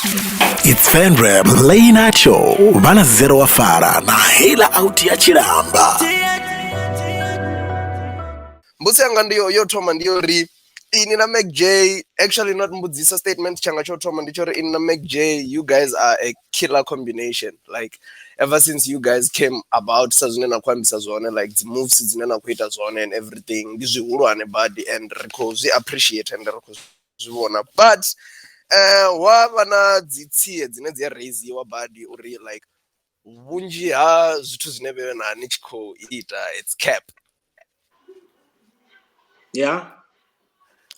It's Venrap Late Night Show vha na Zero wa Fara na Heila Out ya Tshilamba. Mbudziso yanga ndi yo thoma ndi uri ini na Mac J, actually not mbudziso, statement changa tsho thoma ndi tshori ini na Mac J, you guys are a killer combination. Like ever since you guys came about, sa zwine na khou ambisa zwone, like dzi moves dzine na khou ita zwone and everything ndi zwihulwane badi, and ri khou zwi appreciate and ri khou zwi vhona. But wa vha na dzi tsie dzine dzi a raisiwa badi uri like vhunzhi ha zwithu zwine vhe na ni tshi khou ita, it's cap.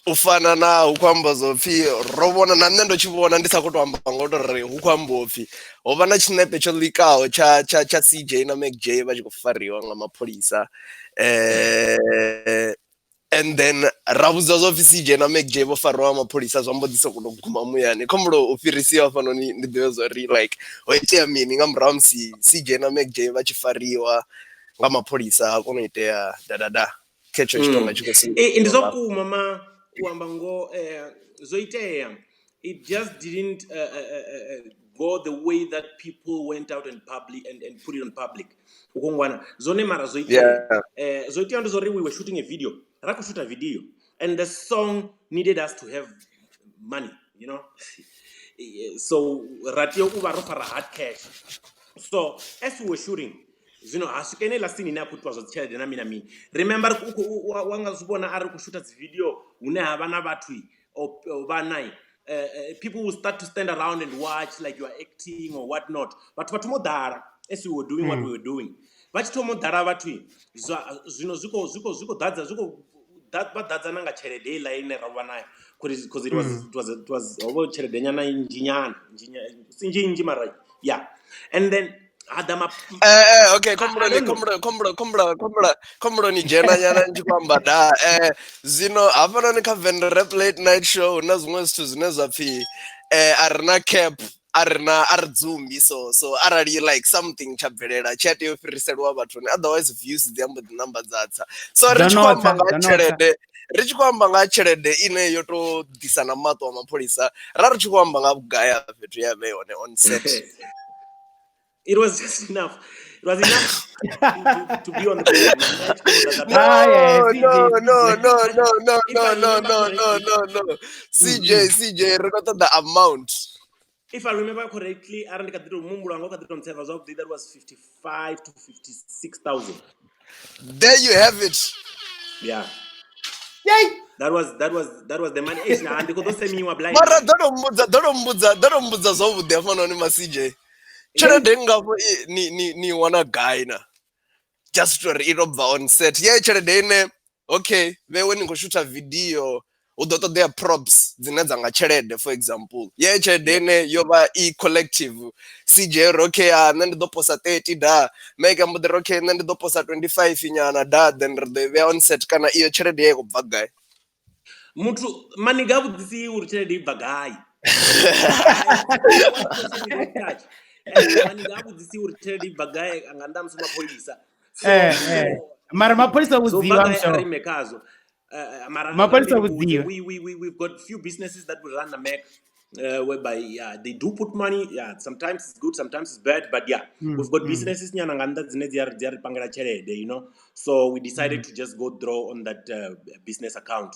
U fana na hu khou amba zwo pfhi ro vhona, na nṋe ndo tshi vhona, ndi sa khou to amba ngo to ri hu khou ambiwa upfhi ho vha na tshinepe tsho likaho tsha CJ na Mac J vha tshi khou fariwa nga mapholisa, and then ra vhudziwa zwo pfhi CJ na Mac J vho fariwa nga mapholisa, zwa mbo ḓi sokou tou guma muyani. Khombulo u fhirisiwa hafhanoni ndi ḓivhe zwa uri like ho itea mini nga murahu ha musi CJ na Mac J vha tshi fariwa nga mapholisa, ha kona u itea dadada khetsho tshitonga tshi khou si. Ndi zwa vhukuma ma u amba ngo zwo itea. It just didn't go the way that people went out and public and put it on public. U khou ngwana zwone, mara zwo itea. Zwo itea ndi zwori we were shooting a video, ra khou shoota video, and the song needed us to have money. So ra tea u vha ro fara hard cash. So as we were shooting, zwino ha swika ine ḽa scene ine ya khou itiwa zwa dzi tshelede na mini na mini. Remember, wa nga zwi vhona arali khou shoota dzi video hune ha vha na vhathu vhana, people will start to stand around and watch like you are acting or what not. Vhathu vha thoma u ḓala as we were doing what we were doing. Vha tshi thoma u ḓala vhathu, zwa zwino zwi khou ḓadza, zwi khou vha ḓadza na nga tshelede heiḽa ine ra vha nayo, because it was ho vha tshelede nyana nnzhi nyana, si nnzhi nnzhi, mara yeah. And then ha ḓa ma Okay, I khombuloni don't know. Khombula, khombula, khombula, khombula, khombuloni dzhena nyana ndi tshi khou amba da. Zwino hafhanoni kha Venda Rap Late Night Show hu na zwiṅwe zwithu zwine zwa pfhi a ri na cap, a ri na, a ri dzumbi, so arali like something tsha bvelela tshi a tea u fhiriselwa vhathuni, otherwise views dzi amba ḓi namba dza tsa. So ri tshi khou amba nga Dzo notsa. tshelede, ri tshi khou amba nga tshelede ine yo to ḓisa na maṱo a mapholisa, ra ri tshi khou amba nga vhugai hafha fhethu ya vhe hone on set? It was just enough. It was enough to be on the board. No, Ah, yeah, no, CJ, no, CJ. no, no, no, If no, I no, remember no, no, correctly, no, no. CJ, CJ, ri khou ṱoḓa amount. If I remember correctly, arali ndi kha ḓi tou muhumbulo wanga u kha ḓi tou ntseva zwavhuḓi, that was 55 to 56,000. There you have it. Yeah. Yay! That was the money. Eish, nah, ndi khou ḓo semiwa blind. Mara ḓo to mbudza, ḓo to mbudza, ḓo to mbudza zwavhuḓi hafhanoni ma CJ. Tshelede ngafho ni wana gai na? Just uri i to bva on set. Ye tshelede ine, okay, vhewe ni khou shoota video, hu ḓo ṱoḓea props dzine dza nga tshelede, for example. Ye tshelede ine yo vha i collective. CJ ri okay, ah, nṋe ndi ḓo posa 30 da. Mike mbo ḓi ri okay, nṋe ndi ḓo posa 25 nyana da, then ri ḓo i vhea on set, kana iyo tshelede ye i khou bva gai? Muthu maniga a vhudzisi uri tshelede i bva gai. One question you don't touch. Maniga a vhudzisi uri tshelede i bva gai nga nnḓa ha musi mapholisa. So, Mara mapholisa so vhudziwa, bva I'm gai sure. a ri ime khazwo. Mara Mapholisa let me vhudziwa. We've got few businesses that we run the Mac, whereby, yeah, they do put money. Yeah, sometimes it's good, sometimes it's bad, but yeah, we've got businesses nyana nga nnḓa dzine dzi a ri pangela tshelede. So we decided to just go draw on that business account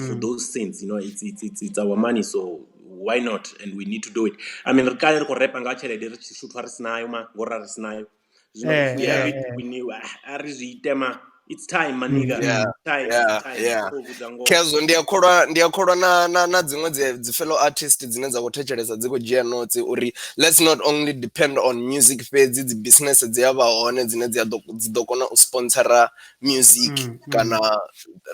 for those sins. It's our money, so why not? And we need to do it. I mean, ri kale ri khou repa nga tshelede ri tshi shuthwa ri sinayo ma ngori ri sinayo. Zwino if we have it, we knew, ah, a ri zwi ite ma. It's time, my nigga. Time, time. So vhudza ngoho. Khezwo ndi a kholwa na dziṅwe dzi fellow artist dzine dza khou thetshelesa dzi khou dzhia notes uri let's not only depend on music fhedzi, dzi business dzi a vha hone dzine dzi ḓo kona u sponsora music, kana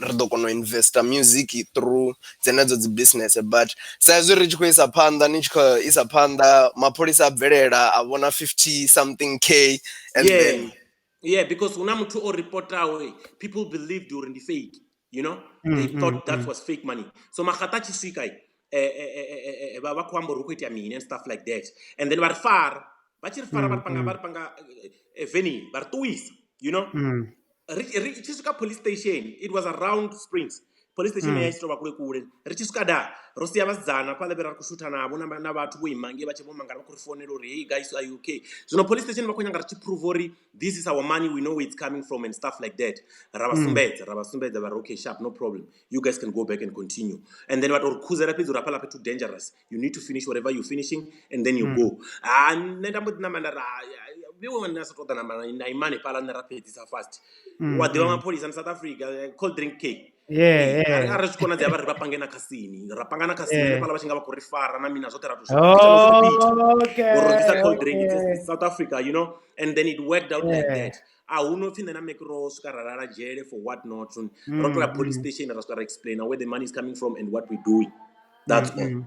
ri ḓo kona u investa music through dzenedzo dzi business. But sa izwi ri tshi khou isa phanḓa, ni tshi khou isa phanḓa, mapholisa a bvelela a vhona 50 something k and then Yeah, because huna muthu o reportaho, people believed uri ndi fake. They thought that was fake money. So magata a tshi swika, vha khou amba uri hu khou itea mini and stuff like that. And then vha ri fara. Vha tshi ri fara, vha ri panga, vha ri panga venini, vha ri ṱuwisa. Ri tshi swika police station, it was around Springs. Police station ya i tshi tou vha kule kule. Ri tshi swika da ro sia vhasidzana fhaḽa vhe ra ri khou shutha navho na vhathu vho ima ngei vha tshi vho mangala, vha khou ri founela uri, "Hey guys, are you okay?" Zwino police station vha khou nyanga ri tshi prove uri this is our money, we know where it's coming from and stuff like that. Ra vha sumbedza, ra vha sumbedza, vha ri, "Okay, sharp, no problem, you guys can go back and continue." And then vha tou ri khuzela fhedzi uri hafhaḽa fhethu dangerous, you need to finish whatever you're finishing and then you go. Ha, nṋe nda mbo ḓi namba nda ri, "Vhiwe nda sa ṱoḓa namba na ima hanefhaḽa, nṋe ra fhedzisa fast." Wa ḓivha mapholisa ni South Africa, cold drink cake. Arali zwi konadzea vha ri vha pange na khasini, ra panga na khasini hanefhaḽa, vha tshi nga vha khou ri fara na mina zwoṱhe ra tou repeat ngori ro ḓisa cold drink. It's South Africa, you know, and then it worked out like that. A hu no pfhi nṋe na Mac ro swika ra lala dzhele for what not. Ro to ya police station, ra swika ra explain where the money is coming from and what we're doing, that's all.